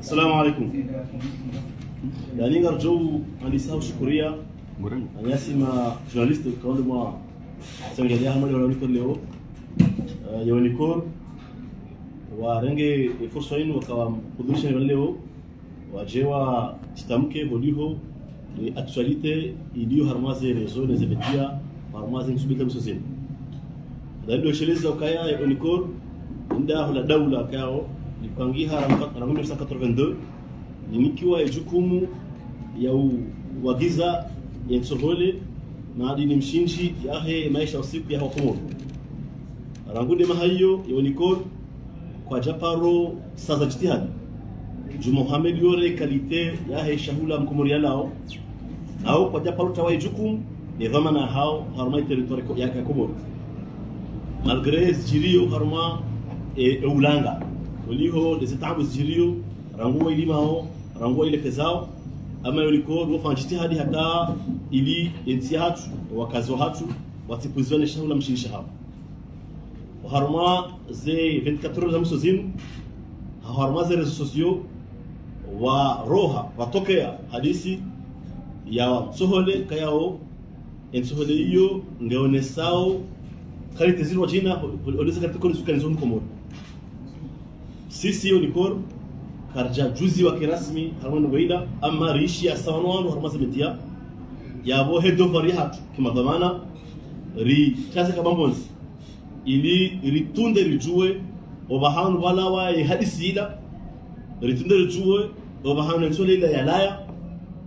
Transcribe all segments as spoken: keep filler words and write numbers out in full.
Assalamu alaikum. Yaani ngaridjo handisa ushukuria wanyasi ma journaliste kaonde mwa sengelia hamwe leo Onicor leo. Eh, ya Onicor warenge e fursa inu waka wahudhurisha leo, wadje watsitamke holiho ni actualité iliyo harumwa ze réseaux ne ze médias harumwa ze ntsu mbili za mwiso zinu. Dalili yosheleza ukaya ya Onicor, nda hula daula kayawo, lipangiha rangu, rangu mille neuf cent quatre-vingt-deux, linikiwa e jukumu ya u-, uwagiza ye ntsohole, na adi ni mshindzi yahe maesha usiku ya Wakomoro. Rangu nde maha iyo, ya Onicor, kwadja paro saza jitihadi. Dju Mohamed yore qualité yahe shahula Mkomori yalawo. Nawo kwadja paro tawa e jukumu, ne dhwamana hawo, harumwa e territoire ko-, ya, ya Komoro. Malgré zidjiriyo harumwa, e, e ulanga. Holiho, ne zitaabu zidjiriyo, rangu wa ilimao, rangu wa ilefezao. Ama ya Onicor, wafanya jitihadi hata ili e ntsi yahatru, wakazi wahatru, watsipvuzwe ne shahula mshindzi shahawo. Oharumwa ze vingt-quatre heures za mwiso zinu, oharumwa ze réseaux sociaux, waroha, watokea hadisi ya ntsohole kayawo, e ntsohole iyo ngeonesao qualité zilo djina, o-, o-, onesa qualité koni suka nizo Mkomoro. Sisi Onicor, karidja djuziwa kirasmi, harumwa ndrongoo ila, ama rishi ya sawa no wandru harumwa ze médias, yapvo he devoir yahatru, kima dhwamana, ritsaze kabambozi, ili ritunde ridjuwe, opvahanu pvalawa ye hadisi ila, ritunde ridjuwe, opvahanu e ntsohole ila yalawa,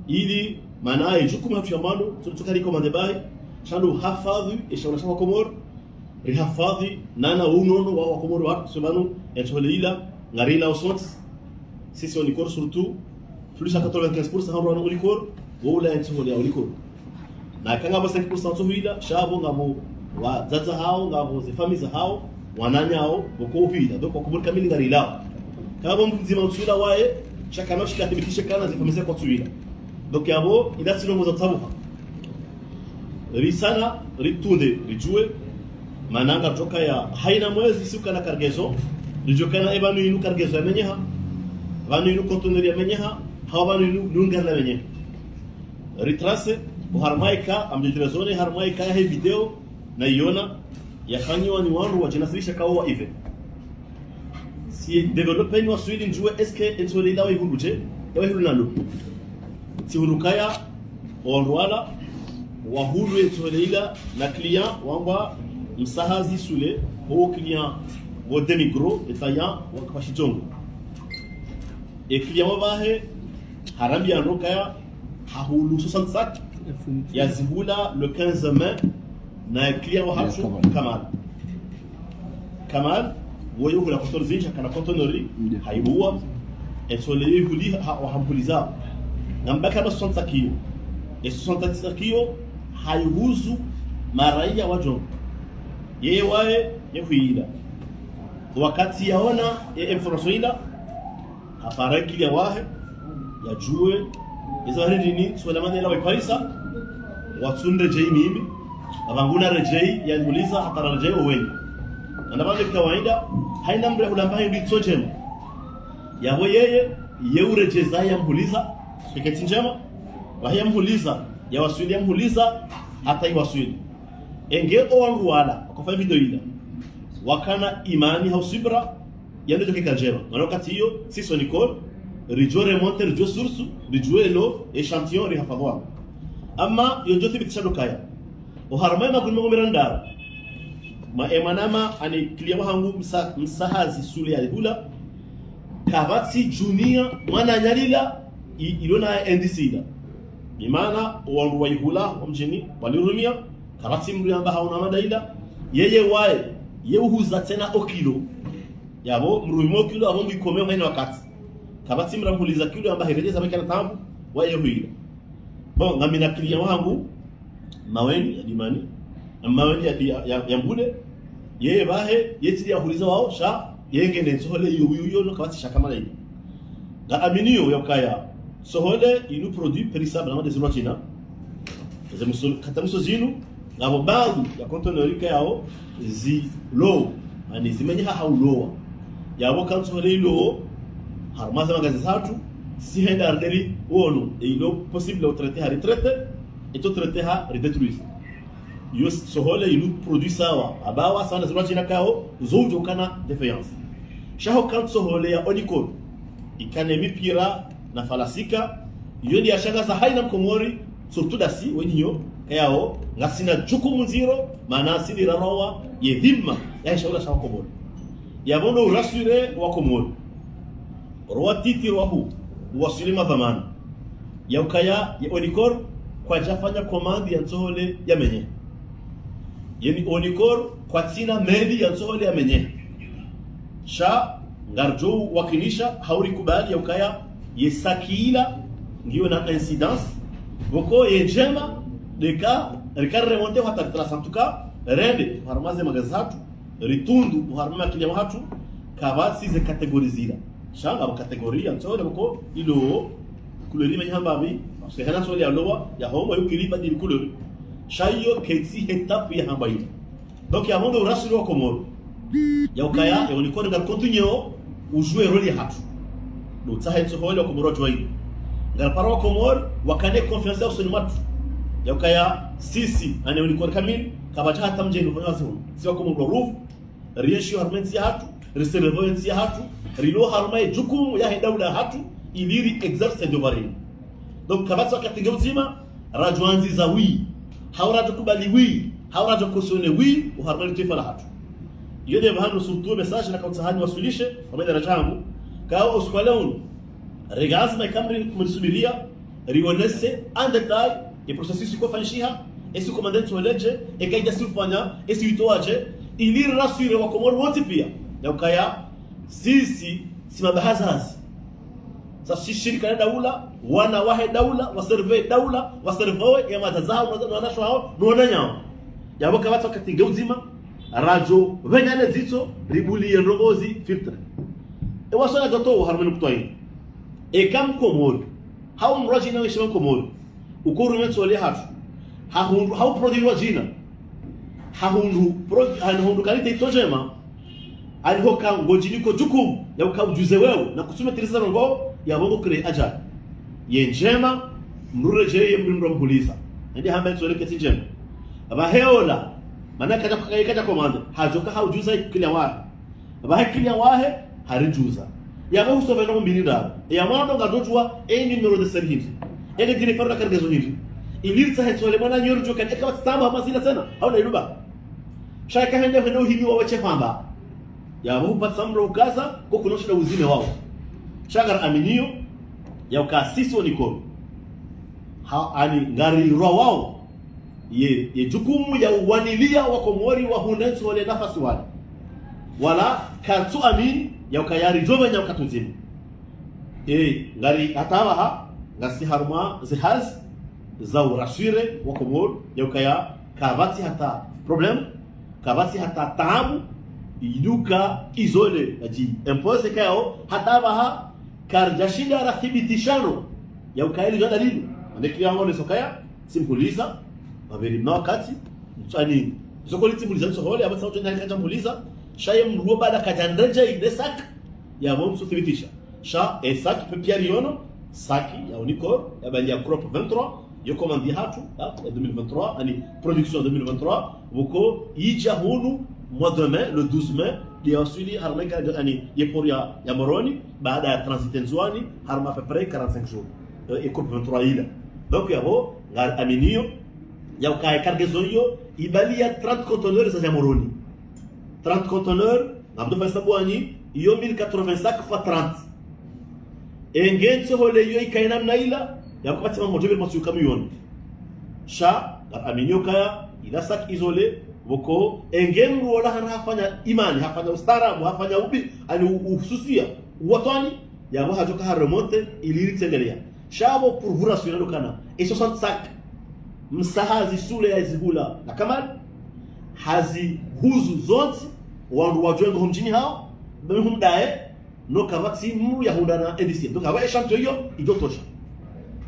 ili mana e jukumu yahatru ya mwando, tsu-, tsuka ri commandé bahi, sha ndo hafadhwi, e shahula sha Wakomoro, rihafadhwi, nana unono wa Wakomoro wa, so pvanu, e ntsohole ila, ngari ila osontsi. Sisi Onicor surtout, plus à quatre-vingt-quinze pour cent hao wana Onicor, wo ula e ntsohole ya Onicor. Na kanga pvo cinq pour cent ntsohole ila, sha pvo ngapvo wadzadze hawo, ngapvo ze famille zahawo, wananya hawo, pvoko uhila, donc Wakomoro kamili ngari ilawo. Kanga pvo mdzima utsula waye, sha kana ushika thibitishe kana ze famille za kwatsu ila. Donc yapvo, ila tsi ndrongoo za tsabuha. Risana, ritunde, ridjuwe, mana ngaridjo kaya, haina mwezi si ukana cargaison, ridjo kana e pvanu inu cargaison yamenyeha, pvanu inu conteneur yamenyeha, hau pvanu inu, inu ngari lamenyeha. Ritrace, oharumwa ika, amdjidjirezone, harumwa ika yahe video, na iona, yafanyiwa ni wandru wadjinasirisha kawo wa ive. Tsi développé ni waswili ndjuwe est-ce que e ntsohole ila wayihundru dje, ya wayihundru nalo. Tsihundru kaya, owandru wala, wahundru e ntsohole ila, na client, wangwa, Msahazi Sule, o client, wo demi-gros, détaillant, wa, wa shidjongo. E client wa pvahe, harambia ndro kaya, hahulu soixante sacs, yazihula le quinze mai, na e client wahatru, Kamal. Kamal, woye uhula conteneur zindji, kana conteneur, hayibuwa, e ntsohole yo ihuli, ha, wahamhuliza. Ngamba kana soixante sacs iyo. E soixante sacs iyo, hayihuzu, maraya wa djongo. Yeye waye, ye huila. Wakati yaona, e information ila, hapara e client wahe, yadjuwe, iza hari ndrini, suala mana ila waiparisa, watsunde djei mimi, apvanguna redjei, yamhuliza, hapara redjei oweni. Mana pvanu kawaida, haina mdru hulamba hindru itso ndjema. Yapvo yeye, ye uredjeza yamhuliza, pveketsi ndjema, wahe yamhuliza, yawaswili yamhuliza, hata iwaswili. Enge owandru wala, wakofanya video ila. Wakana imani hau subira, yanu djoka ika ndjema. Mana wakati iyo, sisi Onicor, ridjo remonter, ridjo source, ridjo elo, échantillon, rihafadhwa. Ama, yo ndjo thibitisha ndo kaya. Oharumwa e maguni mengo mirandaru. Ma e mwanama, ani client wahangu Msa-, Msahazi Sule yayihula. Kapvatsi djuniya, mwananya lila, i-, ilo na indice ila. Imana, owandru wayihula, wa mdjini, walirumia. Kapvatsi mdru yamba hauna mada ila, yeye waye, ye uhuza tsena o kilo. Yapvo, mdru yimo kilo, apvo mdru ikome haina wakati. Kapvatsi mdru amhuliza kilo, yamba heredjeza mekana tambu, waye huila. Bon, ngamina client wahangu, Maweni, ya Dimani, Maweni ya, ya, ya, ya Mbude, yeye pvahe, ye tsi yahuliza wao, sha, yenge ne ntsohole iyo, iyo, iyo, no kapvatsi shaka mala iyo. Nga amini yo, ya ukaya, ntsohole, inu produit périssable, na made zirwa China, Ze mwiso, kata mwiso zinu, ngapvo baadhwi ya conteneur ikayao zilowa, ani zimenyeha hau lowa. Yapvo ka ntsohole ilowo, Harumwa ze magazi zahatru, si hwenda ridétruire, wono, e ilo possible ya utraité ha ritraité, e tso traité ha ridétruire. Yo tsohole ilo produit sawa, abawa sawa na zilwa zina kao, zo udjo kana défaillance. Sha ho ka ntsohole ya Onicor, ikana mipira na falasika, yo ndi yashangaza haina Mkomori, surtout ndasi, wenyi yo, kayao, ngasina jukumu ndziro, mana si ndi rarowa, ye dhima, ya shahula sha Wakomori. Yapvo ndo urassurer Wakomori. Rowa titi rowa hu, uwaswili madhwamana. Ya ukaya, ye Onicor, kwadjafanya commande ya ntsohole ya menye. Yeni Onicor, kwatsina meli ya ntsohole ya menye. Sha, ngaridjo wakinisha, ha urikubali ya ukaya, ye saki ila, ngiyo na incidence, pvoko ye ndjema, ndeka, rika remonter hata ritracer, en tout cas, rende, harumwa ze magazi zahatru, ritundu, oharumwa ma client wahatru, kapvatsi ze catégorie zila. Sha ngapvo catégorie ya ntsohole pvoko ilo couleur imenye hamba pvi, parce que hena ntsohole ya lowa, ya homo, yo kilipa dili couleur. Sha iyo ketsi étape ya hamba ilo. Donc, yapvo ndo urassurer Wakomori. Ya ukaya, ye Onicor ngari continuer o, ujouer rôle yahatru. Ndo utsaha ye ntsohole Wakomori wadjuwa ilo. Ngaripara Wakomori, wakane confiance ya usoni mwatru. Ya ukaya, sisi, ani Onicor kamili, kapvatsi hata mdjeni ufanya wazi hunu. Si Wakomori wa ruvu, rienshi harumwa entsi yahatru, riserve entsi yahatru, rilo harumwa ye jukumu yahe daula yahatru, ili ri exercer devoir yinu. Donc, kapvatsi wakati nge udzima, radjo andziza wi, hau radjo kubali wi, hau radjo cautionner wi, oharumwa le twaifa lahatru. Iyo nde pvahanu surtout message nakao utsaha niwaswilishe, pvamwedja na djambo, kao usiku wa leo unu, reka andzima ikao mri-, mrisubiria, rionese en détail, ye processus iko fanyishiha, esi commande ntsohole dje, eka idja si ufanya, esi itowa dje, ili rassurer Wakomori wontsi pia, ya ukaya, sisi, si mabahazazi. Sa si shirika la daula, wana wahe daula, waserve daula, waserve ye madzadze hao, no wana, no wanashe hao, no wananya hao. Yapvo kapvatsi wakati nge udzima, radjo pvenyane dzitso, ribuliye ndrongozi filtre. E wasona gato harumwa nukutwa yinu. Eka Mkomori, hau mdru wadjina weshe Mkomori, uko urumia ntsohole yahatru. Hahundru, hau produit wadjina. Hahundru, pro-, hahundru qualité itso ndjema. Aliho ka ngodjiniko jukumu, ya uka udjuze wewe, na kusumetiriza ndrongo, yapvo ngo créer ajali. Ye ndjema, mdru redjeye mdru mdru mhuliza. Nende hamba ntsohole ketsi ndjema. Pvahe ola, mana kadja, kadja commande, hadjoka haudjuza client wahe. Pvahe client wahe, haridjuza. Yapvo husoma ndrongo mbili ndraru. Ya mwando ngadodjuwa, e numéro de série hindri. E nge téléphone na cargaison hindri. Ili ritsahe ntsohole mwananyo ridjuwe kani eka watsamba hama zila tsena. Hau na iluba. Sha eka hende hende uhimi wa wache hamba. Yapvo hupvatsa mdru ukaza, ko kunoshinda uzime wao. Sha ngari aminio, ya uka sisi Onicor. Ha, ani ngari rwa wao. Ye, ye jukumu ya uwanilia Wakomori wahundre ntsohole nafasi wali. Wala katsu amini ya ukaya ridjo pvenya wakati udzima. E, ngari hata pvaha, ngasi harumwa ze hazi za urassurer Wakomori, ya ukaya kapvatsi hata problème, kapvatsi hata taabu, iduka izole, adji imposer kayao, hata pvaha, karidjashinda rathibitishano, ya ukaya ili djana linu, ande kili yango neso kaya, tsimhuliza, maveri mna wakati, mtsani, zoko litsimhuliza ntsohole, apvatsa utso ndani kadja mhuliza, sha ye mdru wo baada kadja ndredje ile sac, yapvo mtsuthibitisha. Sha, e sac pia riyono, sac ya Onicor, ya bali ya Crop vingt-trois, yo commande yahatru, ya, ya deux mille vingt-trois, ani production deux mille vingt-trois, pvoko idja hunu, mois de mai, le douze mai, ndi yawaswili, harumwa ika, ani, ye port ya, ya Moroni, baada ya transit Ndzuani, harumwa à peu près quarante-cinq jours. Euh, e Crop vingt-trois ila. Donc, yapvo, ngari aminio, ya ukaya cargaison iyo, ibali ya trente conteneurs za ya Moroni. Trente conteneurs, ngamdo fanya hesabu wanyi, iyo mille quatre-vingts sacs fois trente. Enge ntsohole iyo ikaye namna ila, ya kupvatsi mamodjo pvili matsu yuka miyoni. Sha, ngari aminio kaya, ila sac isolé, pvoko, enge mdru ola hana hafanya imani, hafanya ustaarabu, hafanya ubi, ani u-, uhususia, uwatwani, yapvo hadjoka ha remonter, ili litsengelea. Sha pvo pour vous rassurer ndo kana, e soixante sacs, msa hazi sule ya zihula na Kamal, hazihuzu zontsi, wandru wadjo ngo homdjini hao, bami humdaye, no kapvatsi mdru ya hundra na N D C M. Donc, apvaha échantillon iyo, idjo tosha.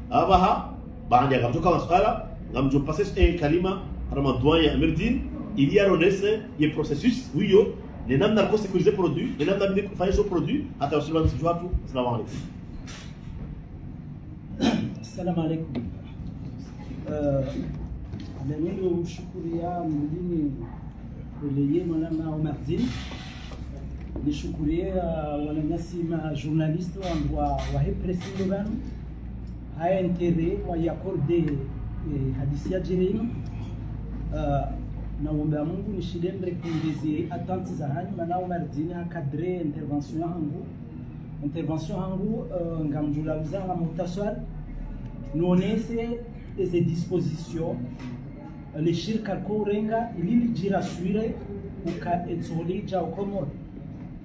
Apvaha, baanda ya kapvatsoka masuala, ngamdjo passer e kalima, harumwa doyen ya Amirdine, ili yaronese ye processus, wiyo, Ne namna riko sécuriser produit, ne namna riko fanya sho produit, hata ushiriwa msiju watu. Assalamu alaikum. Assalamu alaikum. Eh, nami ndo mshukuriya mdini uleye mwanama Omardine. Nishukuriye, eh, wananyasi ma journaliste wa, wa, wahe presse ndo pvanu. Ha intérêt mwa accordé, eh, hadisi ya djiri inu. Eh, na womba Mungu nishinde mrépondre ze attentes zahanyu, mana Omardine ha cadré intervention yahangu. Intervention yahangu, eh, ngamdjo lahuza ha muhtaswari, nonese eze disposition, eh, le shirika riko urenga, ili lidjirassurer uka entsohole idjao Komori,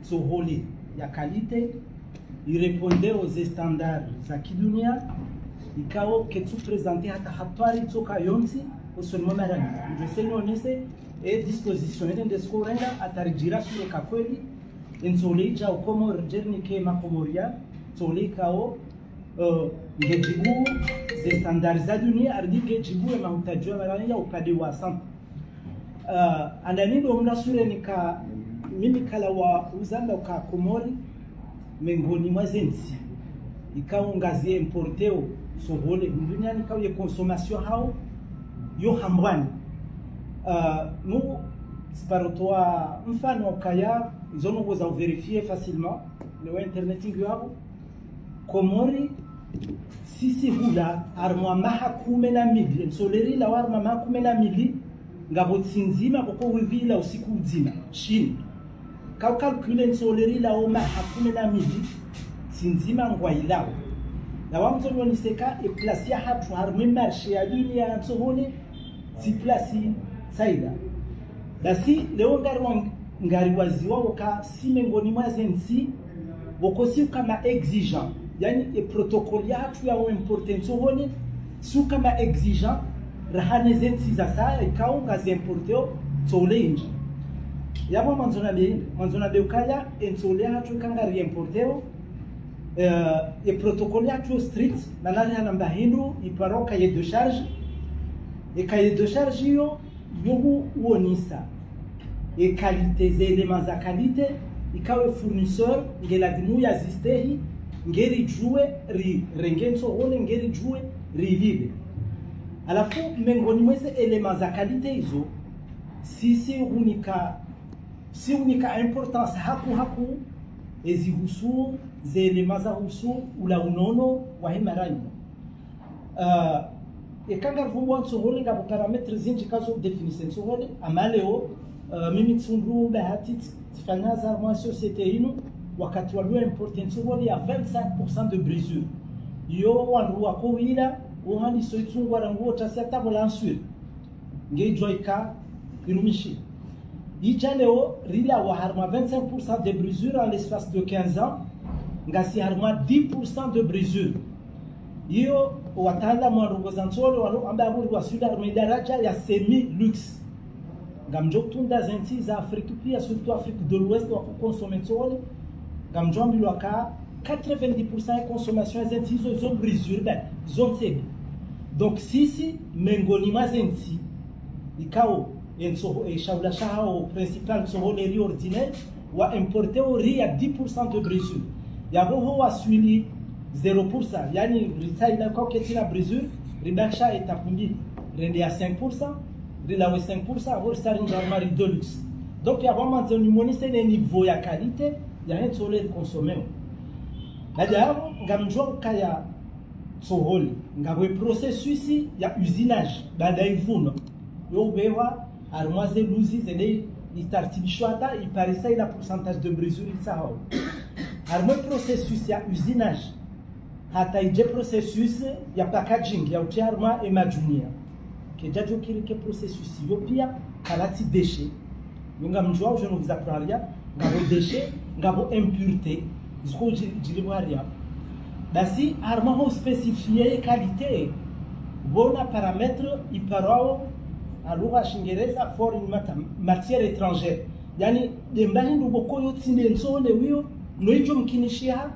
ntsohole ya qualité, irépondre oze standard za kidunia, ikao ketsu présenter hata hatwari itsoka yontsi, osoni mwa maranya. Ndjo se nonese, e disposition ene nde ziko urenga, hata ridjirassurer ka kweli, entsohole idjao Komori, djerinike makomoria, ntsohole ikao, eh, ngedjibu ze standard za dunia, ardi ngedjibu e mahutadjio ya maranya upande wa santé. Eh, handani ndo mrassurer nika, mimi kala wa uzamba uka Komori, mengoni mwa zentsi ikao ngazi importeo ntsohole, duniani ikao ye consommation hao yo hambwani. Eh, nu, tsiparo towa mfano ukaya, izo nongo za uvérifier facilement, lewo internet ngiyo apvo. Komori, sisi hula harumwa maha kume na mili, entsohole rilao harumwa maha kume na mili, ngapvo ntsi ndzima pvoko wivila usiku udzima. Shini. Ka u calculer entsohole rilao maha kume na mili, ntsi ndzima ngwailao. Na wamzo nonise ka e place yahatru harumwa e marché ya dunia ya ntsohole, tsi place tsaida. Basi, lewo ngari wa, ngari waziwa woka si mengoni mwa zentsi, woko si uka ma exigeant. Yaani, e protocole yahatru ya u importer ntsohole, si uka ma exigeant, raha ne zentsi za saya, ikao ngazi importeo ntsohole indji. Yapvo mwandzo nambe, mwandzo nambe ukaya, entsohole yahatru ika ngari importeo, eh, e protocole yahatru yo strict, na nari hanamba hindru, iparo cahier de charge, e cahier de charge iyo, yo hu uonesa e qualité, ze éléments za qualité, ikao e fournisseur, nge lazimu yazistehi, nge ridjuwe, ri, renge ntsohole, nge ridjuwe, rilile. Halafu, mengoni mwa ze éléments za qualité izo, sisi hunika, si hunika importance haku haku, ezi husu, ze éléments za husu, ula unono, wahe maranya. Eh, eka ngari vumbuwa ntsohole ngapvo paramètres zindji kazo définir ntsohole, ama lewo, eh, mimi tsundru bahati tsi, tsifanya hazi harumwa société inu, wakati waliwo importer ntsohole ya vingt-cinq pour cent de brisure. Iyo wandru wako wila, wo handiso itsungwa rangu wo tasi ya tabo la nswiri. Nge idjwa ika irumishi. Idja lewo, rilawa harumwa vingt-cinq pour cent de brisure en l'espace de quinze ans, ngasi harumwa dix pour cent de brisure. Iyo, wataalamu wa ndrongoo za ntsohole, walo amba apvo riwaswili harumwa e daraja ya semi-luxe. Ngamdjo tunda zentsi za Afrique pia, surtout Afrique de l'Ouest, wako consommer ntsohole. Ngamdjo ambilwa ka quatre-vingt-dix pour cent ya consommation ya zentsi izo, izo brisure, ben, zontsi. Donc, sisi, mengoni mwa zentsi, ikao, e ntsoho, e shahula shahao principal ntsohole ri ordinaire, wa importeo ri ya dix pour cent de brisure. Yapvo ho waswili zéro pour cent, yaani ritsaila kwa ketsina brisure, ribakisha étape mbili, rende ya cinq pour cent, rilawe cinq pour cent, apvo risa rinja mari de luxe. Donc, yapvo mwandzo nimonese ne niveau ya qualité, yahe ntsohole ri consommer. Baada yapvo, ngamdjuwa ukaya ntsohole, ngapvo e processus ya usinage, baada ivunwa. Yo ubewa, harumwa ze luzi, zende itartibishwa hata, iparisa ila pourcentage de brisure itsahao. Harumwa e processus ya usinage, hata idje processus ya packaging, ya utia harumwa e majunia. Kedjadjo kiri ke processus yo pia, kalatsi déchet. Yo ngamdjuwa, je ne vous apprends rien, ngapvo déchet, ngapvo impureté, ziko dji-, djilibwa haria. Basi, harumwa ho spécifier ye qualité, pvona paramètre iparwao, ha lugha ya Shingereza, foreign matter, matière étrangère. Yaani, demba hindru pvoko yo tsi nde ntsohole wiyo, no idjo mkinishiha,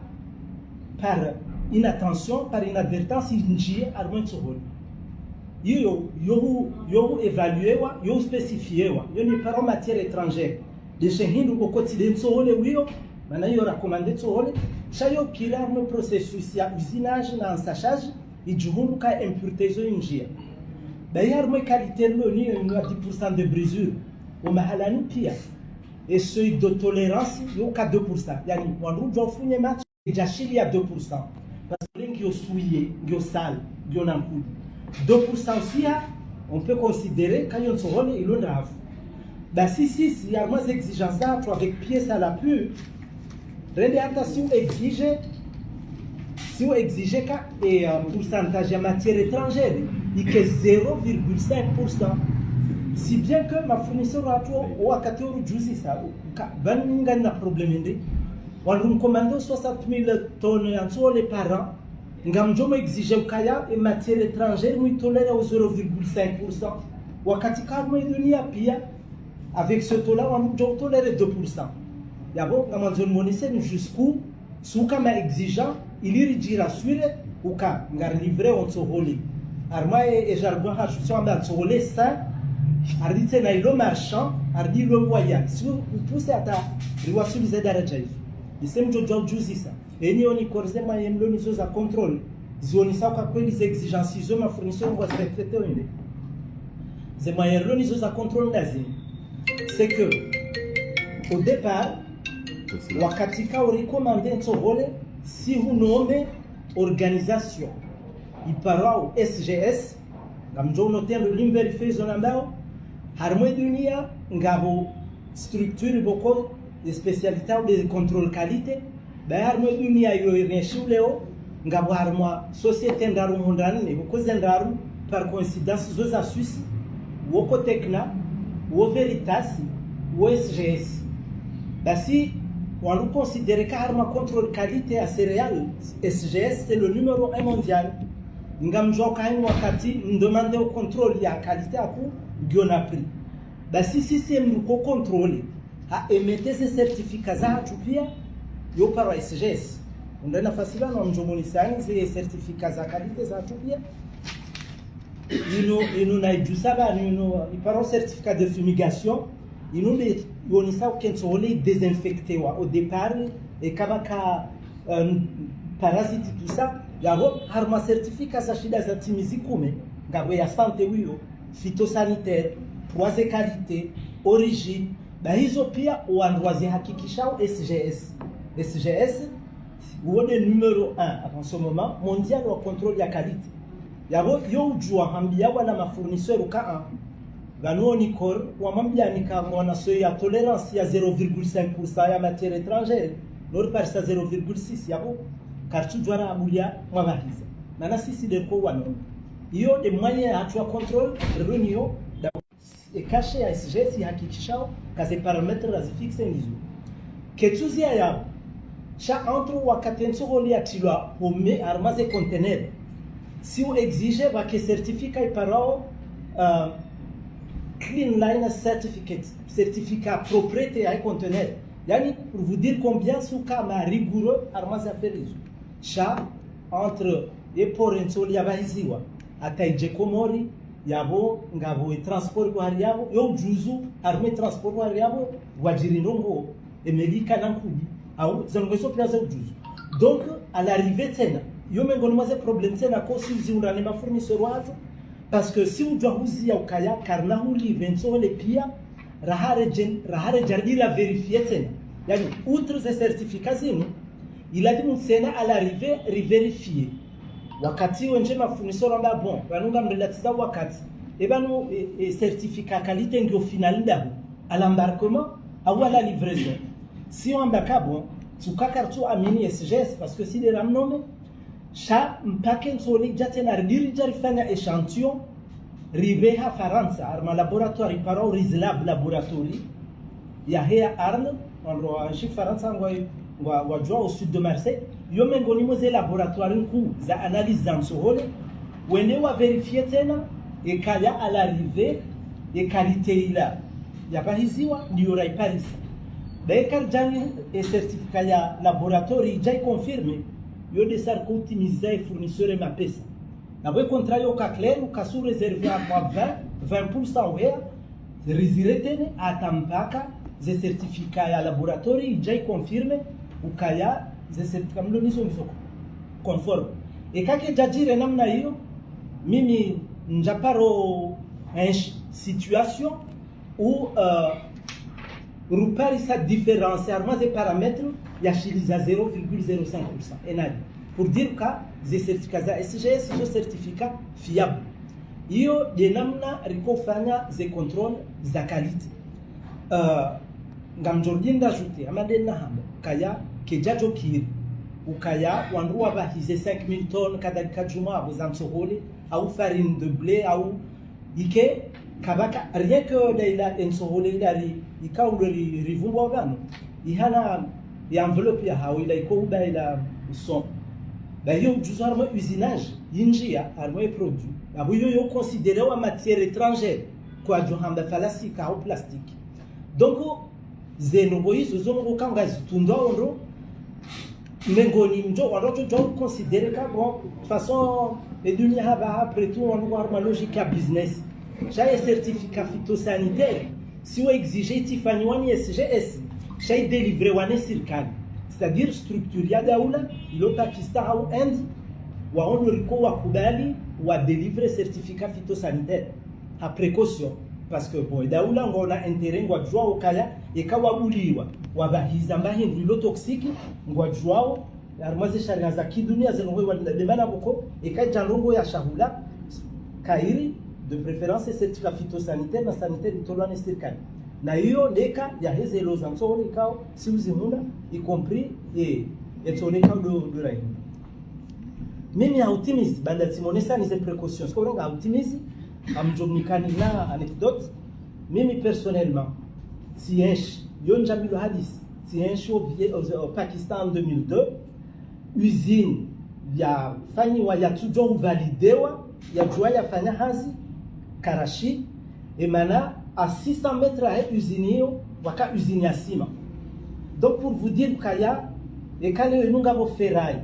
par inattention, par inadvertance, indjie harumwa e ntsohole. Iyo, yo hu, yo hu évaluewa, yo hu spécifiewa, yo ni par matière étrangère. Deshe hindru pvoko tsi de ntsohole wiyo, mana iyo rakomande ntsohole, sha yo kira harumwa processus ya usinage na ansachage, idjihundru ka impureté zo indjia. Bahi harumwa qualité lo niyo inu ya dix pour cent de brisure, o mahalani pia, e seuil de tolérance yo ka deux pour cent, yaani wandru udjua ufunye matso, idjashili ya deux pour cent. Parce que ngiyo souillé, ngiyo sale, ngiyo na nkudi. Deux pour cent siha, on peut considérer ka yo ntsohole ilo ndravu. Basi sisi, harumwa ze exigence zahatru avec pièce à l'appui, rende hata si u exige, si u exige ka, e, euh, pourcentage ya matière étrangère, ike zéro virgule cinq pour cent. Si bien que ma fournisseur wahatru, o wakati o rudjuzisa, ka, pvanu ngani na problème nde. Wandru mkomande soixante mille tonnes ya ntsohole par an, ngamdjo mo exige ukaya e matière étrangère muitolere o zéro virgule cinq pour cent. Wakati ka harumwa e dunia pia, avec ce taux-là, wandru udjo utolere deux pour cent. Yapvo, ngamwandzo nimonese ni jusqu'où, si uka ma exigeant, ili ridjirassurer, uka, ngari livrer o ntsohole. Harumwa e, e jargon hatru, si wamba ntsohole sain, harudi tsena ilo marchand, harudi ilo loyal. Si u, upuse hata riwaswili ze daraja izo. Ise mdjo djua udjuzisa. Eni onicor ze moyens mlo nizo za contrôle, zionesa ka kweli ze exigence zo ma fournisseur ngwazi respecter wende. Ze moyens mlo nizo za contrôle ndazini. C'est que, au départ, wakati ka uri commander ntsohole, si hu nommer organisation iparwao S G S, ngamdjo unoter ndo limvérifier zo nambao, harumwa e dunia, ngapvo structure pvoko, e spécialité au de contrôle qualité, bahi harumwa e dunia iyo irenshi uleo, ngapvo harumwa société ndraru mhundrani, pvoko ze ndraru, par coïncidence, zo za Suisse, wo Cotecna, wo Veritas, wo S G S. Basi, wandru considérer ka harumwa contrôle qualité ya céréales, S G S, c'est le numéro un mondial. Ngamdjua ka inu wakati mdemande o contrôle ya qualité yaku, ngiyo na prix. Basi sisi mdru ko contrôler, ha émettre ze certificat zahatru pia, yo parwa S G S. Undre nafasi pvanu mdjo monisani ze certificat za qualité zahatru pia. Inu, inu na idjusa pvanu, inu, iparwa certificat de fumigation, inu nde yonesa uka e ntsohole i désinfecté wa, au départ, e kapvaka, euh, parasite, tout ça, yapvo, harumwa certificat za shida za timizi kume, ngapvo ya santé wiyo, phytosanitaire, trois de qualité, origine, bahi izo pia, wandru wazihakikishao S G S. S G S, wo nde numéro un, en ce moment, mondial wa contrôle ya qualité. Yapvo, yo udjua hambia wana ma fournisseur uka, pvanu onicor, wamwambia nika mwana seuil ya tolérance ya zéro virgule cinq pour cent ya matière étrangère, nori parisa zéro virgule six, yapvo, karitsudjua ra abulia mwabahiza. Mana sisi de ko wano. Iyo de moyen yahatru ya contrôle, runiyo, da, e cachet ya S G S ihakikishao, ka ze paramètres razi fixer ndizo. Ketsuzi ya yapvo, sha entre wakati e ntsohole yatrilwa home harumwa ze conteneur. Si u exige pvake certificat iparwao, euh, clean liner certificate, certificat propreté ya conteneur. Yaani, pour vous dire combien si uka ma rigoureux harumwa ze affaires izo. Sha, entre e port e ntsohole yabahiziwa, hata idje Komori, yapvo, ngapvo e transport kwa hari yapvo, yo udjuzu, harumwa e transport kwa hari yapvo, wadjiri ndrongo, e meli ka na nkudi, au, ze ndrongo izo pia ze udjuzu. Donc, à l'arrivée tsena, yo mengoni mwa ze problème tsena ko si uziundra ne ma fournisseur wahatru, parce que si udjua huzia ukaya, karina huli pve ntsohole pia, raha redje, raha redja ridjira vérifier tsena. Yaani, outre ze certificat zinu, ilazimu tsena à l'arrivée rivérifier. Wakati wendje ma fournisseur wamba bon, pvanu ngamrelatiza wakati. E pvanu, e, e certificat qualité ngiyo final ndahu. À l'embarquement, au à la livraison. Si wamba ka bon, tsuka karitsu amini S G S, parce que si de ramnome, sha mpaka e ntsohole idja tsena ridiri dja rifanya échantillon, ripveha Farantsa, harumwa laboratoire iparwao Rizlab Laboratory, yahe ya Arles, wandru wa nshi Farantsa ngwa, ngwa, ngwadjuao au sud de Marseille, yo mengoni mwa ze laboratoire nkuu za analyse za ntsohole, wende wa vérifier tsena, ekaya à l'arrivée, e qualité ila yabahiziwa, ndiyo raiparisa. Be karidjani e certificat ya laboratoire idja i confirmer, yo de sa riko utimiza e fournisseur e mapesa. Na pvo e contrat yo ka clair, uka si u réservé harumwa vingt, vingt pour cent uheya, riziretene, hata mpaka, ze certificat ya laboratoire idja i confirme ukaya ze certificat mlo nizo ngizo conforme. Eka kayidjadjiri namna iyo, mimi ndjaparo enshi situation u, euh, ruparisa différence harumwa ze paramètres yashiliza zéro virgule zéro cinq pour cent enadi. Pour dire que ze certificat za S G S zo certificat fiable. Iyo nde namna riko fanya ze contrôle za qualité. Euh, ngamdjo rudi ndajouter, hama nde nahamba, ukaya kayidjadjo kiri ukaya wandru wapvahize cinq mille tonnes kadhalika djumwa apvo za ntsohole, au farine de blé, au ike, kapvaka, rien que la ila entsohole ila ri, ikao ndo ri, rivumbwa pvanu, ihana ya enveloppe yahawo ila iko uba ila son. Ba iyo udjuzo harumwa usinage, yindjiya harumwa produit. Apvo iyo yo considéré wa matière étrangère, kwadjo hamba falasika au plastique. Donc, ze ndrongoo izo zo ndrongoo kanga zitundwa ondro, mengoni mdjo, wandru wadjo djo considérer ka, bon, de toute façon, e dunia hapva, après tout, wandru harumwa logique ya business. Sha ye certificat phytosanitaire, si wa exiger itifanyiwa ni S G S, sha i délivrer wa ne sirikali. C'est-à-dire structure ya daula, ilo Pakistan au Inde, wao ndo riko wakubali wa délivrer certificat phytosanitaire ha précaution. Parce que, bon, e daula ngwaona intérêt, ngwadjuwao ukaya, eka wabuliwa, wapvahiza mba hindru ilo toxique, ngwadjuwao, harumwa ze sharia za kidunia ze ndrongoo wa nde mana pvoko, eka idja ndrongoo ya shahula, kayiri, de préférence, certificat phytosanitaire na sanitaire itolwa ne sirikali. Na iyo ndeka yaheze ilo za ntsohole ikao, si uzihundra, y compris, e, entsohole ikao ndo, ndo raihundra. Mimi ha utimizi, baanda tsimonesa ni ze précautions. Siko renga ha utimizi, ngamdjo mnikani na anecdote. Mimi personnellement, tsienshi, yo ndjambilwa hadisi, tsienshi o vie-, o, o Pakistan en deux mille deux, usine yafanyiwa, yatsudjwa uvalidewa, yadjuwa yafanya hazi, Karachi, e mana à six cents mètres ahe usine iyo, waka usine ya ciment. Donc pour vous dire ukaya, eka leo inu ngapvo ferraille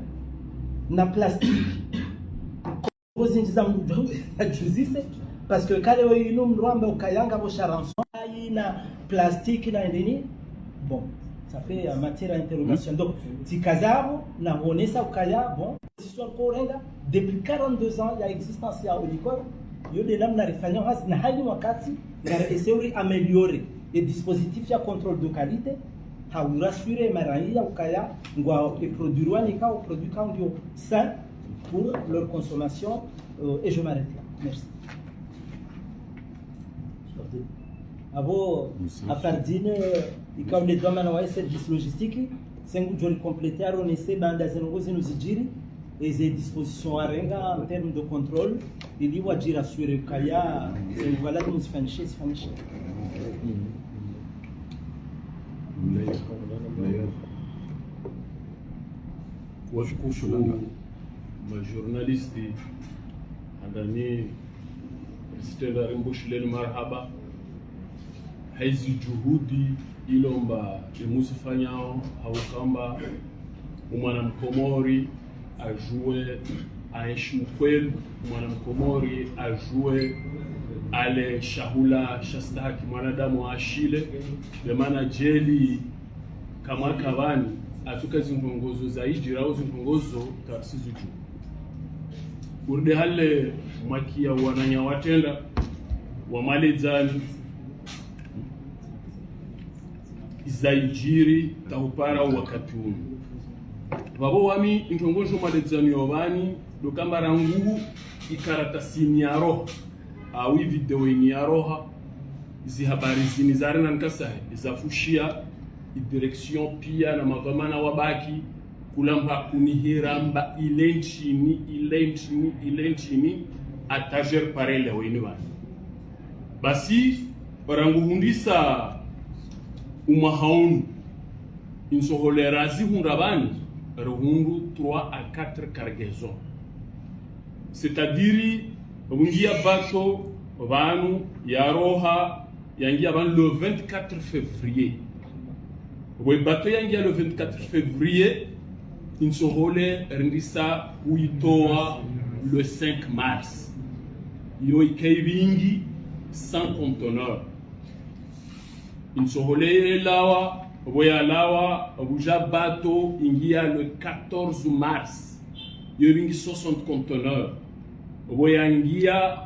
na plastique, ko zindji za mdru yadjuzise, parce que eka leo inu mdru amba ukaya ngapvo sha rançon, ayi na plastique na ndeni, bon, ça fait, euh, matière à interrogation. Donc, tsikaza apvo, na huonesa ukaya, bon, position ko renga, depuis quarante-deux ans ya existence ya Olicor, yo nde namna rifanyao hazi, na hali wakati, ngari essayer uri améliorer e dispositif ya contrôle de qualité, ha urassurer maraiya ukaya, ngwa e produit wani ikao, produit ikao ndio sain pour leur consommation, euh, et je m'arrête là. Merci. Apvo, Afardine, euh, ikao nde dhwamana wa service logistique, tsi ngudjo ri compléter, aronese baanda ze ndrongoo zinu zidjiri, e ze dispositions arenga en termes de contrôle, ili wadji rassurer ukaya, ze ndrongoo lazimu zifanyishe, zifanyishe. Watukufu ma journalistes, handani President arimbushileni marahaba. Haizi juhudi ilomba imuzifanyao, haukamba umwana mkomori ajue aenshi ukweli, umwana mkomori ajue ale shahula shastahaki mwanadamu ashile, be mana djeli kamwe kapvani, atuka zinkongozo za ijirao zinkongozo karisizijua. Urudi hale mwakia wananya watrenda, wa maledzani, iza ijiri, tahupara wakati unu. Pvapvo wami, introngojo maledzani yo pvani, ndo kamba rangu ikaratasi ini ya roha, au i video ini ya roha, izi habari zini zarina nkasahe, iza fushia, i direction pia na madhwamana wabaki, kula mba kunihira mba ile ntsini, ile ntsini, ile ntsini, atajer parele wene pvani. Basi, rangu hundrisa umwaha unu, intsohole razihundra pvani, rihundru trois à quatre cargaisons. C'est-à-dire, pvungia bateau pvanu ya roha, yangia pvanu le vingt-quatre février. Pvwe bateau yangia le vingt-quatre février, intsohole rindrisa huitoa le cinq mars. Yo ika ipvingi cent conteneurs. Intsohole yelawa, pvo yalawa, pvo uja bateau ingia le quatorze mars. Yo ibingi soixante conteneurs. Pvo yangia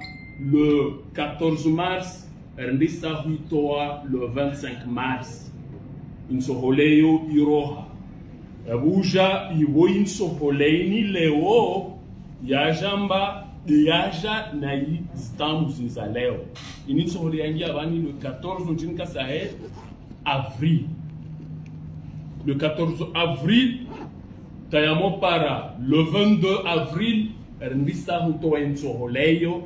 le quatorze mars, randisa huitowa le vingt-cinq mars. Intsohole yo iroha. Pvo uja ipvo intsohole ini leo, yaja mba, yaja na izitamu zinu za leo. Ini ntsohole yangia pvani le quatorze, ntrini kasahe, avril. Le quatorze avril, tayamo para le vingt-deux avril, randisa hutowa intsohole yo,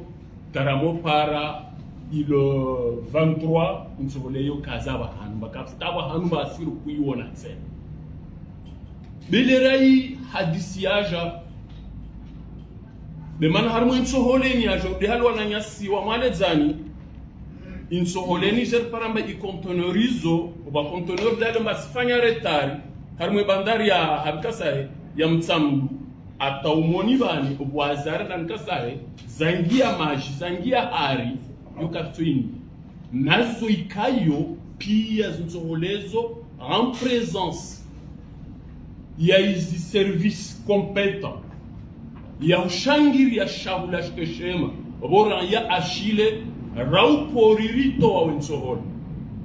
taramo para i le vingt-trois, intsohole yo kaza pvahanu, mba kapvatsi pvahanu mba asiri kuiona tsena. Bele rayi hadisi yaja. Be mana harimwa intsohole ini yaja, de hali wananyasi wa Mwaledzani, intsohole ini je ripara mba i conteneur izo, oba conteneur dale mba zifanya retard, harimwa bandari ya, hanu kasahe, ya Mtsamdu, ata umoni pvani, oba wazara nani kasahe, zangia maji, zangia hari, yo kapvatsi ini. Nazo ikayo, pia zintsohole zo, en présence ya izi services compétents, ya ushangiri ya shahula shikeshema, pvo raya ashile, ra upori ritowa wentsohole.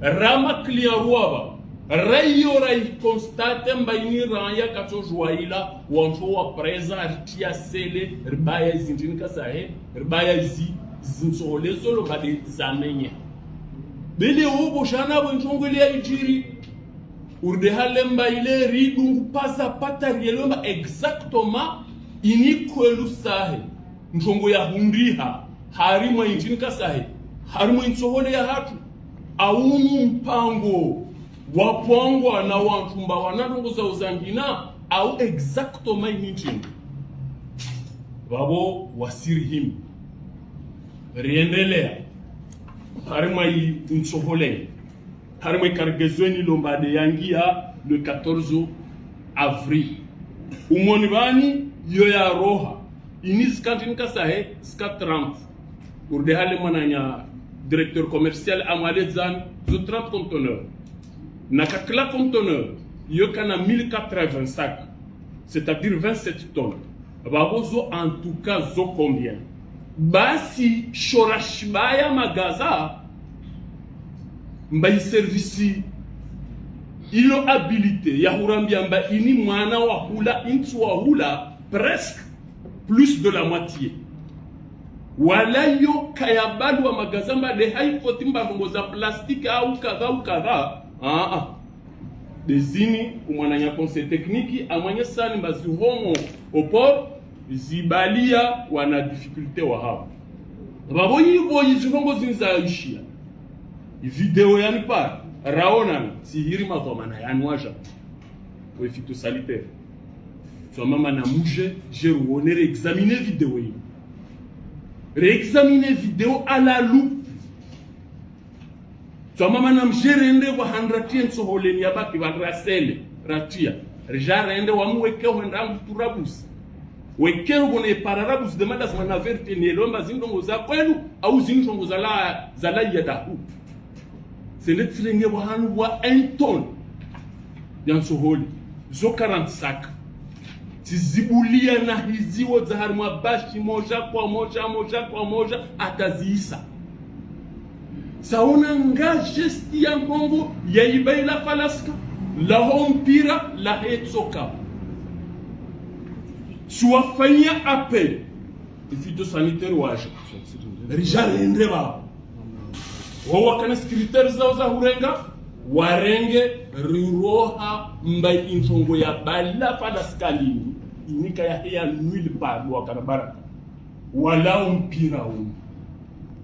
Ra ma client ruwa pva, ra iyo ra i constate mba ini raya katsojuwa ila, wantru wa présent, ritia sele, ribaya izi ntrini kasahe, ribaya izi, zintsohole zo lo bade zamenye. Bele opvo jana pvo introngo ile ya ijiri, urde hale mba ile ridungu paza pata rielewe mba exactement ini kwelu sahe, ntrongo ya hundriha, harimwa intrini kasahe, harimwa intsohole ya hatru, au ni mpango wapangwa na wantru mba wana ndrongo za uzangina, au exactement ini ntrini. Pvapvo wasiri himi. Riendelea. Harimwa i, intsohole. Harimwa i cargaison ini lo mba de yangia le quatorze avril. Umoni pvani yo yaroha. Ini zika ntrini kasahe, zika trente. Urde hale mwananya directeur commercial a Mwaledzani, zo trente conteneurs. Na ka kila conteneur, yo kana mille quatre-vingts sacs, c'est-à-dire vingt-sept tonnes. Pvapvo zo, en tout cas, zo combien? Basi, sho ra shibaya magaza, mba i service ilo habilité ya hurambia mba ini mwana wa hula, intsu wa hula, presque plus de la moitié. Wala yo kayabalwa magaza mba de haifoti mba ndrongo za plastique au kadha au kadha. Ah, ah. De zini, umwananya conseil technique, amwanyesani mba zihomo au port, zibalia wana difficulté wahao. Pvapvo ipvo izi ndrongo zinu zaishia. I video yani para, raona, sihiri madhwamana yanu waja. We phytosanitaire. Tswa mama na muje, je ruone, re examine video yi. Re examine video à la loupe. Tswa mama na muje rende pvahanu ratia ntsohole ini yabaki pvanu rasele, ratia. Rija rende wamuweke hwenda ngu turabusi. Wekero pvone pararabusi de mada zimana vérité ni elomba zindrongo za kwenu, au zindrongo za la, za la yadahu. Sende tsirenge pvahanu pvwa un tonne ya ntsohole, zo quarante sacs. Tsizibulia na hiziwo za harimwa bashi moja kwa moja, moja kwa moja, ata ziisa. Saona nga geste ya mhongo ya ibaila falaska, laho mpira, lahe tsoka. Tsiwafanyia appel. I phytosanitaire waja. Rija rende pvapvo. Wo wakana secrétaire zao za hurenga, warenge, riroha mba introngo ya bala pvala sikalini, inika ya heya nwili pvapvo wakana baraka. Wala umpira unu.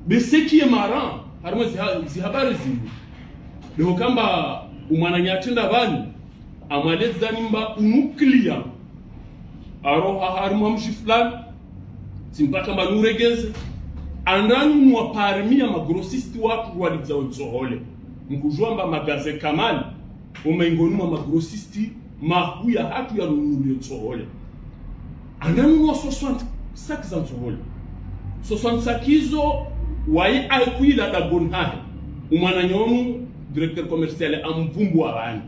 Be ce qui est marrant, harimwa ziha-, zihabari zinu. Leo kamba umwananya atrenda pvanu, amwaledzani mba unu client. Aroha harimwa mji fulani, tsi mpaka mba nuregeze. Andanunua parmi ya magrossiste watru walidza ontsohole. Mkujua mba magaze Kamali, o mengoni mwa magrossiste mahuu ya hatru ya nunulio ntsohole. Andanunua soixante sacs za ntsohole. Soixante sacs izo, wayi ayi kuyila dagoni hahe. Umwananya unu, directeur commercial amvumbua pvanu.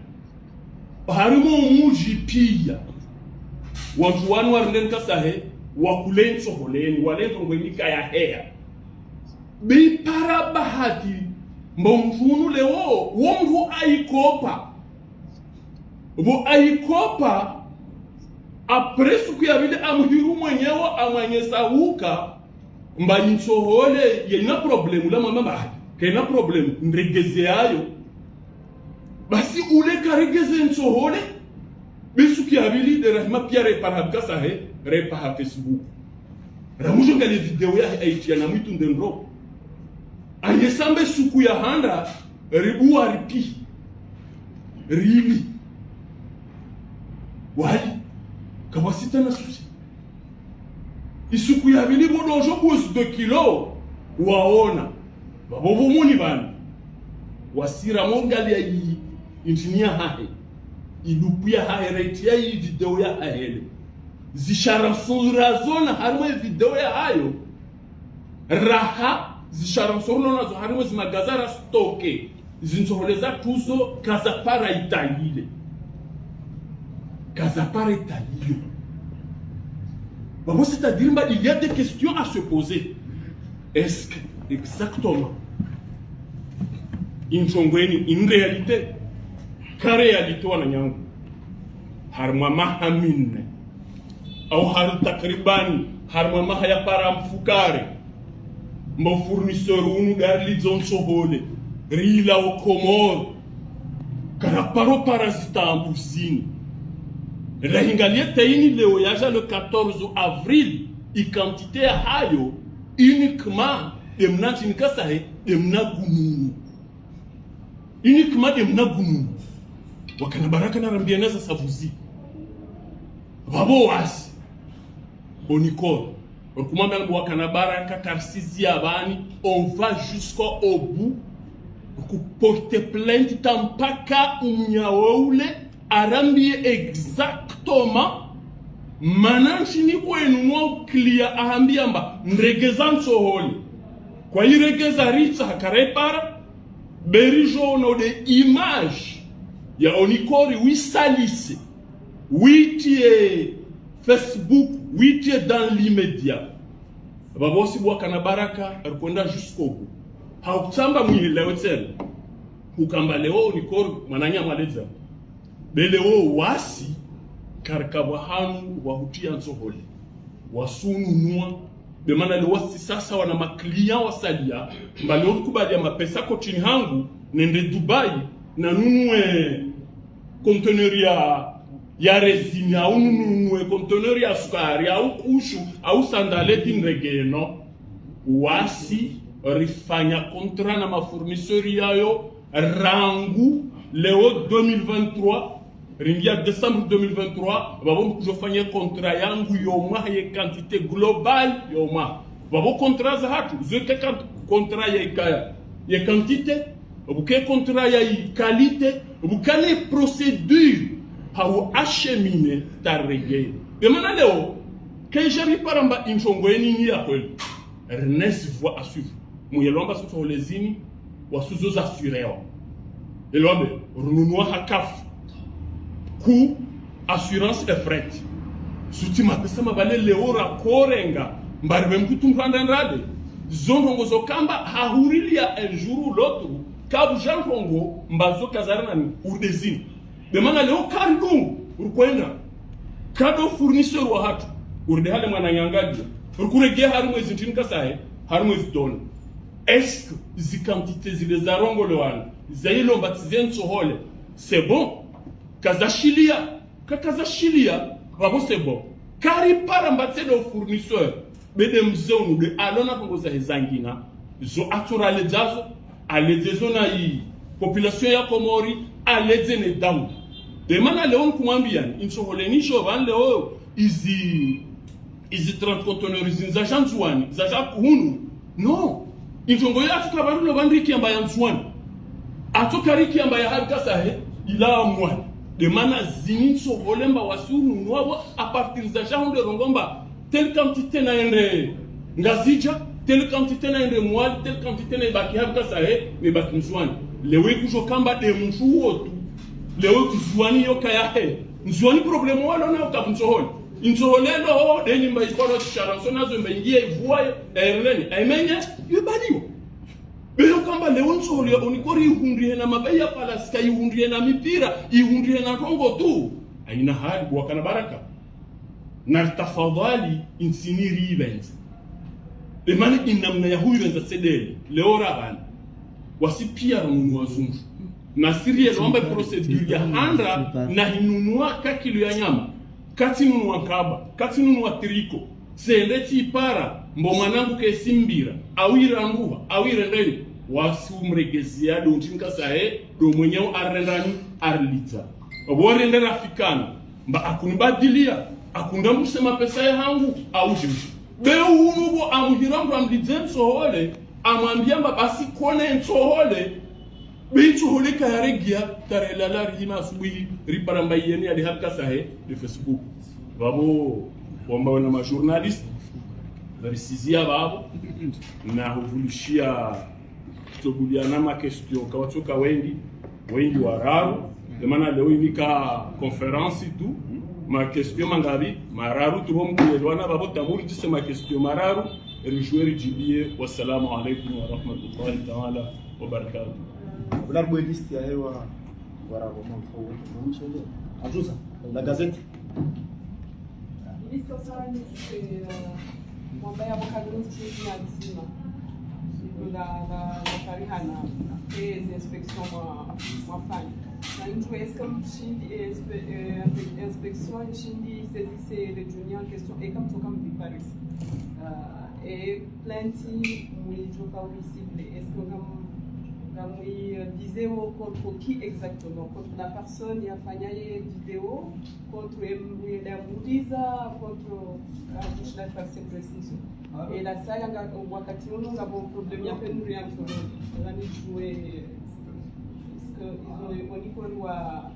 Harimwa omudji pia, wandru wanu warende nkasahe, wakule ntsoholeni, wale ntrongoeni kayaheya. Be ipara bahati, mba omdru unu leo, wo mdru aikopa. Pvo aikopa, après suku ya pvili amuhiru mwenyewe amwanyesa uka, mba intsohole yena problème, la mama mba, kena problème, ndregeze yayo. Basi ule karegeze ntsohole, be suku ya pvili de rahima pia repaha nkasahe, repaha Facebook. Ramudjo ngaliye video ya Haiti ya na mwitu ndendro. Aye sambe suku ya handa, ribua ripi. Rili. Wali. Kapvwasita na susi. Isuku ya pvili pvo dodjo kuhusu deux kilos, waona. Pvapvo pvo moni pvanu. Wasira mongaliya i, intrini yahahe. Ilupu yahahe, reti ya i video yahahe le. Zisharanso razona harimwa i video yahayo. Raha, zisharanso runo nazo harimwa zimagaza ra stoke. Zintsohole zatru zo, kazapara itayile. Kazapara itayile. Pvapvo, c'est-à-dire, mba, il y a des questions à se poser. Est-ce que, exactement, introngo eni, une réalité, ka réalité wananyangu, harimwa maha mine, au hari takribani, harimwa maha ya para mfukare, mba fournisseur unu de arilidzo ntsohole, rila o Komori, karaparo para zitrambu zini. Rahingaliye tayini leo yaja le quatorze avril, i quantité yahayo, uniquement, de mna ntrini nkasahe, de mna gununu. Uniquement de mna gununu. Wakana Baraka narambiya naza savuzi. Pvapvo wasi. Onicor. Rukumwambia mbu wakana Baraka karisizi ya pvani, on va jusqu'au bout. Ku porter plainte ta mpaka umnyawe ule, arambiye exactement, mana ntrini kwenu mwa ukiliya ahambiya mba, ndregeza ntsohole. Kwa iregeza ritsa hakarepara, be ridjo ono de image ya Onicor wisalise, witiye Facebook, witiye dans l'immédiat. Pvapvo si bwa wakana Baraka, rikwenda jusqu'au bout. Haukutsamba mwihelewe tsena. Hukamba leo Onicor, mwananya mwaledza. Be leo wasi, karikapvwa hanu, wahutiya ntsohole. Wasununua, be mana leo wasi sasa wana ma clients wasaliya, mba leo rikubaliya mapesa kotini hangu, nende Dubai, nanunue conteneur ya, ya résine, au nunue conteneur ya sukari, au kushu, au sandaleti ndregeno. Wasi, rifanya contrat na ma fournisseurs yayo, rangu leo deux mille vingt-trois, ringia décembre deux mille vingt-trois, pvapvo mkudjofanya contrat yangu yo mwaha ye quantité globale yo mwaha. Pvapvo contrat zahatru, zo ke kan-, contrat ya ikaya, ye quantité, pvuke contrat ya i qualité, pvukane procédure, hau acheminer ta régler. De mana leo, ke jari paramba introngo eni ni ya kweli. Ernest voit à suivre. Muyelomba sutso holezini, wasuzo za assuréwa. Elombe, rununua hakafu. Ku assurance et fret. Suti mapesa mabale leo rakorenga, mbari be mkutu mpanda ndrade. Zo ntrongo zo kamba hahuriliya un jour ou l'autre, kapvudja ntrongo, mba zo kazari nani, urdezini. De mana leo karidungu, rukwenda. Kado fournisseur wahatru, uride hale mwananya ngadiya. Rukuregea harimwa ezi ntrini nkasahe, harimwa ezi données. Est-ce que zi quantité zile zarongolewa ni, zayilomba tsi ze ntsohole, c'est bon? Kazashiliya, ka kazashiliya, pvapvo c'est bon. Karipara mba tsi de fournisseur, be de mze unu de alona ntrongo zahe zangina, zo atso raledzazo, aledze zo na i population ya Komori, aledze ne daula. De mana leo nkumwambiyani, intsohole ni sho pvanu leo izi, izi trente conteneurs zini zaja Ndzuwani, zaja hunu. Non. Introngo yo atso kapvarulo pvandrikiya mba ya Ndzuwani. Atso karikiya mba ya hari nkasahe, ila Mwali. De mana zini ntsohole mba wasi ununuwa pvo, à partir zaja hunde rongoa mba, telle quantité nayende Ngazidja, telle quantité nayende Mwali, telle quantité nayibaki hari nkasahe, nayibaki Ndzuwani. Leo ikudjo kamba nde mdru wontsi. Leo Ndzuwani yo kayahe. Ndzuwani problème walo nayo ka Ntsohole. Ntsohole lo ho nde nyumba ikolo shara, so nazo mba ingie ivuaye, ya ereleni. Aimenye, yo baliwa. Be yo kamba leo Ntsohole ya onikori ihundrihe na mabeya palasika, ihundrihe na mipira, ihundrihe na ndrongo tu. Haina hali, bo wakana baraka. Naritafadhali intsini ripvendze. Emana inamna ya hupvendza tsedele, leo rabani. Wasi pia ranunua zunzu. Na siri yelo amba procédure ya handra na hinunua ka kilo ya nyama. Katsi nunua nkaba, katsi nunua tricot. Tsende tsipara, mbo mwanangu kesi mbira, au iranduha, au irendeni. Wasi umregezea ndo ntsi nkasahe, ndo mwenyewe arendani, arilidza. Abo rende rafikana. Mba akunibadilia, akundambuse mapesa ya hangu, au jimshi. Be unu bo amuhira mdru amlidze Ntsohole, amwambia mba basi kone Ntsohole. Be Ntsohole kayaregea, tarelala rihima asubuhi, ripara mba yeni ali haka sahe, le Facebook. Vavo, wamba wana ma journaliste, varisizia vavo, na huvulushia tsobuliana ma question, kawatsoka wengi, wengi wararu, nde mana leo inika conférence tu, ma question mangavi, mararu tu, bo mkuyelewana, vavo tamuri dise ma question mararu, rijue rijibie, wassalamu alaikum wa rahmatullahi ta'ala wa barakatuh. Vous la liste ya hewa, wararu, mwa mfo, mwa mfo, atuza, la gazette. Ministre Sarani, eh, mwamba ya mwaka dunu shughuli ya ndzima. La, la, la karihana, eh, zi inspection mwa, mwafanya. Na nju, est-ce que mshindi, eh, inspe-, eh, inspe-, inspection, mshindi, saisir le junior en question, et comme ça, comme Paris. Euh, et plainte, mwijo ka wi cible, est-ce que ngam, ngam wi, euh, viser contre qui exactement? Contre la personne ya fanya ye vidéo, contre em-, ya muuliza, contre, ah, juste la personne précise. Ah. Et la salle, nga, wakati unu, ngapvo problème ya pénurie ya Ntsohole. Ngani jouer, est-ce que ils ont, on y croit, wa,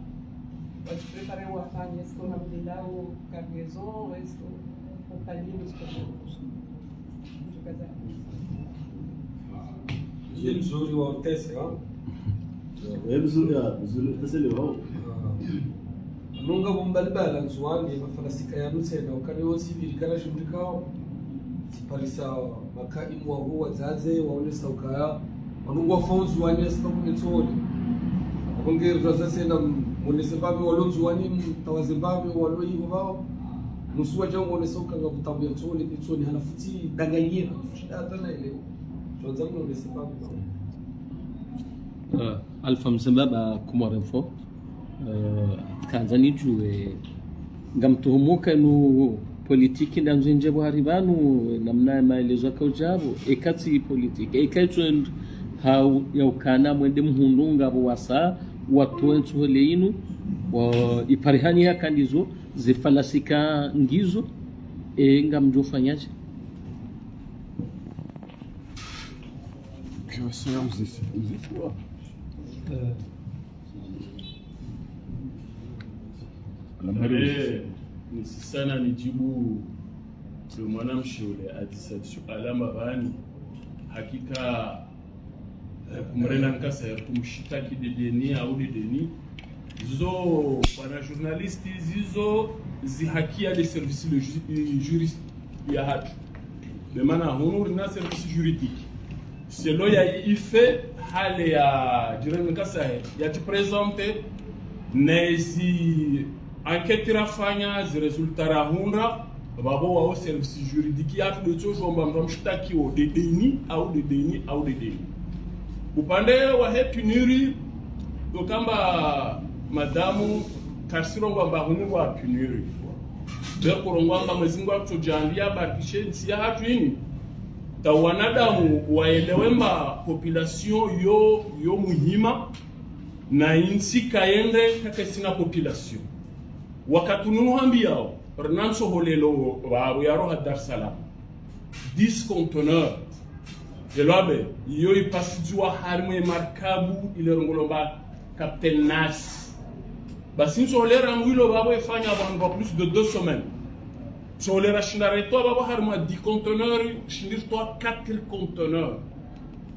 wa préparer, wa fanya, est-ce qu'on a mis là au cargaison, est-ce que on pallie le problème? Ndio mzuri wa utesi, ha? Wewe mzuri, ya, mzuri, utesi leo. Ah. Nunga bo mbali bala Ndzuwani, mafalasika ya nutsena, ukali wo sivili kana shimrikao. Tsiparisa makaimu wa huwa zaze, waonesa ukaya. Wanungu wa fao Ndzuwani, ya sibabu ne Ntsohole. Abonge rwaza sena, m-, mwonese mbapvi walo Ndzuwani, mtawaze mbapvi walo iho vao. Nusu wa jangu mwonese ukanga butabu ya Ntsohole, Ntsohole, halafu tsi danganyira. Shida hata na ileo. Shonza mwonese mbapvi vao. Eh, Alpha Msemba ba Comores Info. Eh, kandza nijue, ngamtuhumuka nu politiki ndandzo indje bo hari pvanu, namna ya maelezo yaka udjapvo, eka tsi politiki, eka itso nd-, hau ya ukana mwende muhundru ngapvo wasa, watowe Ntsohole inu, wa, iparihani ya kandizo, zifalasika ngizo, e, ngamdjo fanyaje? Eh, nisisana nijibu le mwanamshe ule adzisa suala mbapvani. Hakika, eh, kumrena nkasa ya kumshitaki dedeni au dedeni. Zizo, bwana journaliste, zizo zihakia le service le ju-, juriste ya hatru. Nde mana hunu rina service juridique. Selon ya ife hale ya jirani kasahe, ya ti présenter, na ezi enquête rafanya, zi résultat rahundra, vavo wao service juridique ya tu de tso jomba mdru mshitaki wo dedeni, au dedeni, au dedeni. Upande wa he pénurie, ndo kamba madamu, kasirongoa mba hunu wa pénurie. Be kurongoa mba Mwenyezi Mungu atso djaanlia barikishe ntsi ya hatru ini. Ta wanadamu waelewe mba population yo, yo muhima, na intsi kayende kaka isina population. Wakati unu hambiyao, rina Ntsohole lo vavo ya roha Dar es Salaam. Dix conteneurs. Elo abe, iyo ipasidziwa harimwa ye markabu ile rongolwa mba Captain Nas. Basi Ntsohole rangu ilo vavo ifanya vanu va plus de deux semaines. Ntsohole rashinda retoa vavo harimwa dix conteneurs, shindi ritoa quatre conteneurs.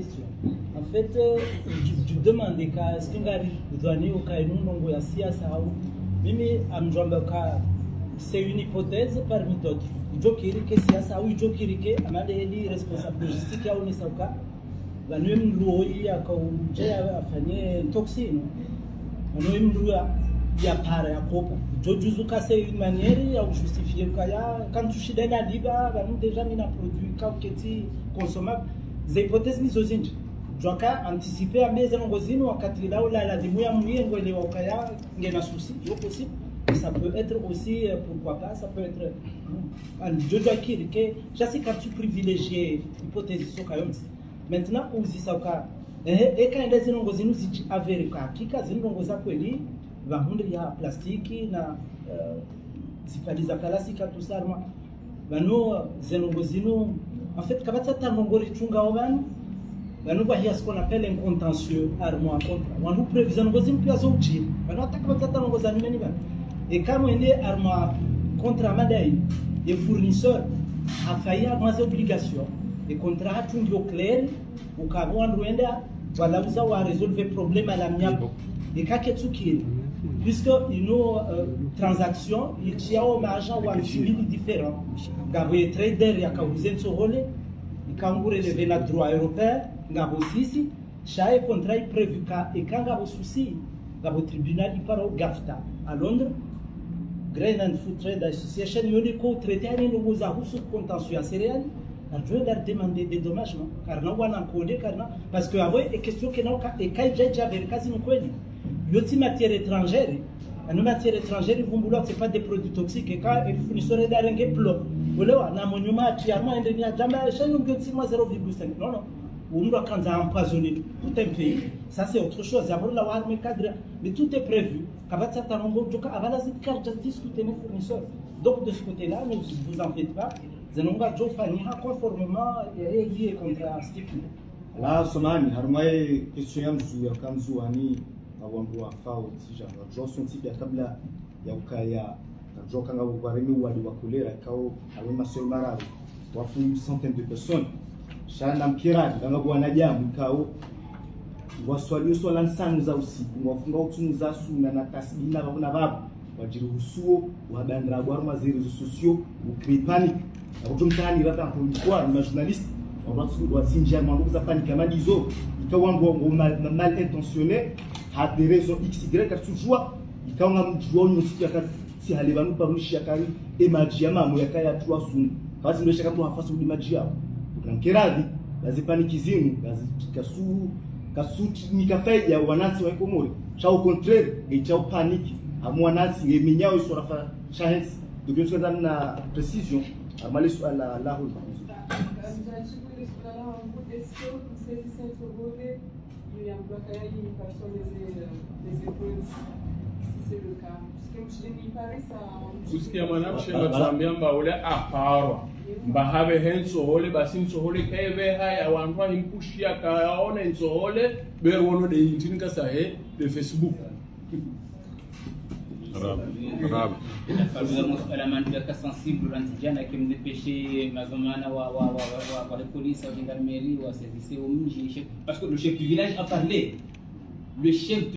question. En fait, euh, je, je demande ka, est-ce que ngari dhwani uka inu ndrongoo ya siasa au? Mimi, ngamdjo amba ka, c'est une hypothèse parmi d'autres. Idjo kiri ke siasa au idjo kiri ke, amande eli responsable logistique au nesa uka. Pvanu ye mndru oyi yakaudja yafanye toxine. Pvanu ye mndru ya, yapara yakopa. Idjo djuzu ka c'est une manière ya ujustifier ka ya, quand tu shides la liba, pvanu déjà mina produit ka uketsi consommable. Ze hypothèse nizo zindji. Djwaka anticiper ambe ze ndrongoo zinu wakati ula ula lazimu ya mwiye ngwelewa ukaya ngena souci, yo possible. Ça peut être aussi, euh, pourquoi pas, ça peut être, euh, un jojo akiri ke, je sais que tu privilégies hypothèse soka yonsi. Maintenant, uzisa uka, eh, eka enda zindrongo zinu zidji avéré ka, hakika zindrongo za kweli, pvahundri ya plastiki na, euh, zipvali za kalasika, tout ça, moi. Pvanu, zendrongo zinu, en fait, kapvatsi hata ndrongo ritsunga wo pvanu, pvanu pvwahiya ce qu'on appelle un contentieux, harumwa contrat. Wandru prévu zendrongo zinu piya zo udjiri. Pvanu hata kapvatsi hata ndrongo za nyumeni pvanu. Eka mwende harumwa contrat madai, ye fournisseur, hafayi harumwa ze obligation, ye contrat hatru ngiyo clair, ukapvo wandru wenda, walauza wa résolve problème à l'amiable. Eka ketsu kiri. Puisque inu, euh, transaction, itiyao ma agent wa mfimili différent. Ngapvo ye trader yaka uze ntsohole, ika ngu relevé na droit européen, ngapvo sisi, sha ye contrat i prévu ka, eka ngapvo souci, ngapvo tribunal iparao GAFTA, à Londres, Greenland Food Trade Association, yo niko traité hani ndrongo za husu contentieux ya céréales, na djo enda demander dédommagement, karina wana nkode, karina, parce que apvo, e question kena uka, eka idja idja avéré ka zinu kweli. Yo tsi matière étrangère, anu matière étrangère ivumbulwa, c'est pas des produits toxiques, eka, e fournisseur eda renge plo. Olewa, na mwenye mati, arma ende ni adjamba, sha inu ngiyo tsi mwa zéro virgule cinq. Non, non. Umdru akandza empoisonner tout un pays, ça c'est autre chose. D'abord, là, on cadre, mais tout est prévu. Kapvatsi hata ndrongo, djoka, apvala zikardja discuter ne fournisseur. Donc, de ce côté-là, ne vous en faites pas. Zendrongo djo fanyiha conformément, eh, eh, contrat stipulé. Là, samahani, harumwa ye question ya mzu, ya kamzu, ani, awandru wafao, tija, wadjo sontsi piya kabla ya ukaya, kadjoka nga wareme wadi wa kolera, kao, awe masoro mararu, wafu une centaine de personnes. Sha na mkiradi, kanga wanadamu, kao, waswali swala ntsanu za usiku, wafunga utsumu za suna na tasbihi na pvapvo na pvapvo, wadjiri husuo, wabandra bwaru ma réseaux sociaux, ucréer panique. Apvo mtsahani rata mkondikwa, ma journalistes, wawatsu, watsinjia mambo za panique kama ndizo, ika wandru wa, wa mal, mal intentionné, ha des raisons X Y, katsudjua, ika nga mdjua unyo siku ya kati, si hale pvanu pvanu shi ya kari, e madji ya mamo ya kaya tuwa sunu. Kapvatsi ndo shaka mdru hafasi udi madji yao. Kuna mkiradi, bazi panique zinu, bazi kasu, kasu ni kafai ya wanantsi wa Komori. Sha au contraire, nge tsia panique, amu wanantsi, nge minyao iswarafa, sha hentsi. Donc, yo tsika na précision, amale suala la hulu. Est-ce que vous saisissez ce volet ? Yule ambaye yeye personne les, euh, les épaules, si c'est le cas. Parce que mshilini Paris, ça, kusikia mwanamshe matuambia mba ule aparwa. Mba habe he ntsohole, basi ntsohole kaye beha ya wandru wa himpushia kayaone ntsohole, beru wono de intini kasa he, de Facebook. Rabi. Rabi. La famille, la masuala mandu yaka sensible, randzi djana ke mdepeshe madhwamana wa, wa, wa, wa, wa, wa police, wa gendarmerie, wa service, wa mdji, chef, parce que le chef du village a parlé. Le chef